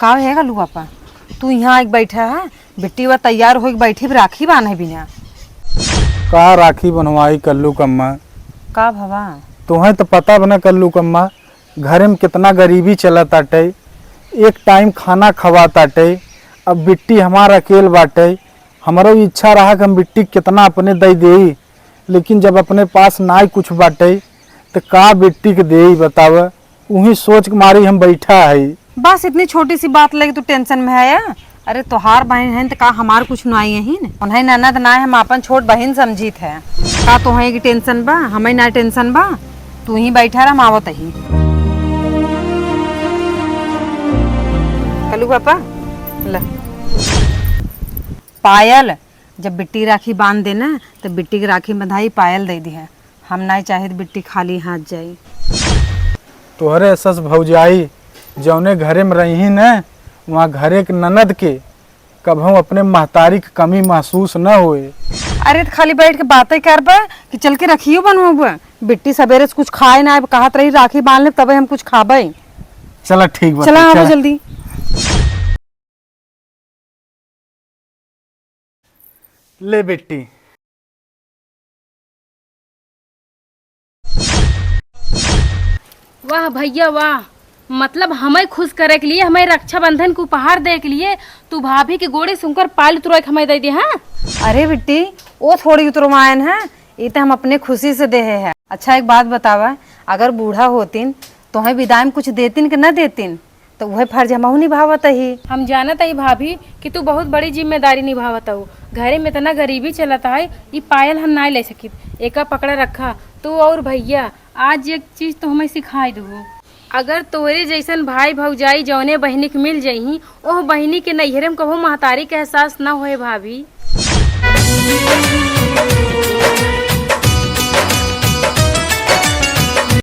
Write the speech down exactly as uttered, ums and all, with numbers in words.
का हे कल्लू पापा, तू यहाँ आइके बैठा है? बिट्टी वा तैयार होइके बैठी, राखी बान्हे बिना। का राखी बन्हवाई कल्लू कम्मा? का भवा? तोहइ त पता बा न कल्लू कम्मा, घरे में केतना गरीबी चलत आटइ, एक टाइम खाना खवात आटइ। अब बिट्टी हमार अकेल बाटइ, हमरो इच्छा रहा कि हम बिट्टी के केतना अपने दइ देई, लेकिन जब अपने पास नाई कुछ बाटइ, त का बिट्टी के देई बताव? उही सोच के मारी हम बैठा हई। बस इतनी छोटी सी बात लेके तू tension में हया? अरे तोहार बहिन हइन त का हमार कुछ नाई हइन? उन्हइ ननद नाई, हम आपन छोट बहिन समझित है। का तोहइ की tension बा? हमइ ना tension बा, तू ही बैठा रह, हम आवत ही। कल्लू पापा, ल पायल, जब बिट्टी राखी बांध दे ना, त बिट्टी के राखी बंधाई, पायल दइ दिहे। हम नाई चाहित बिट्टी खाली हाथ जाई। तोहरे सस भौजाई जौने घरे में रही न, वहाँ घरे के ननद के कबहूँ अपने महतारी के कमी महसूस न होए। अरे त खाली बैठ के बातइ करबा कि चल के रखियो बनवाबा? बिट्टी सबेरे से कुछ खाए ना, अब कहत रही राखी बांध ले तबे हम कुछ खाबइ। चला ठीक बा, चला, आवा चला। जल्दी। ले बिट्टी। वाह भइया वाह, मतलब हमइ खुस करे के लिए, हमइ रक्षाबंधन के उपहार देइ के लिए तू भाभी के गोड़े से उनकर पायल उतरवाइके हमइ दइ दे, हाँ? अरे बिट्टी, ओ थोड़ी उतरवाएन है, ई त हम अपने खुसी से देहे है। अच्छा एक बात बतावा, अगर बूढ़ा होतिन तोहइ बिदाई में कुछ देतिन कि न देतिन? त उहे फर्ज हमहू निभावत ही। हम जानत ही भाभी कि तू बहुत बड़ी जिम्मेदारी निभावत हऊ। घरे में एतना गरीबी चलत है, ई पायल हम नाई लइ सकित। एका पकड़ा रखा, तू अउर भइया आज एक चीज तो हमइ सिखाइ दुहू। अगर तोहरे जइसन भाई भौजाई जौने बहिनी के मिल जइहीं, ओह बहिनी के नइहरे में कबहूँ महतारी के एहसास न होए भाभी।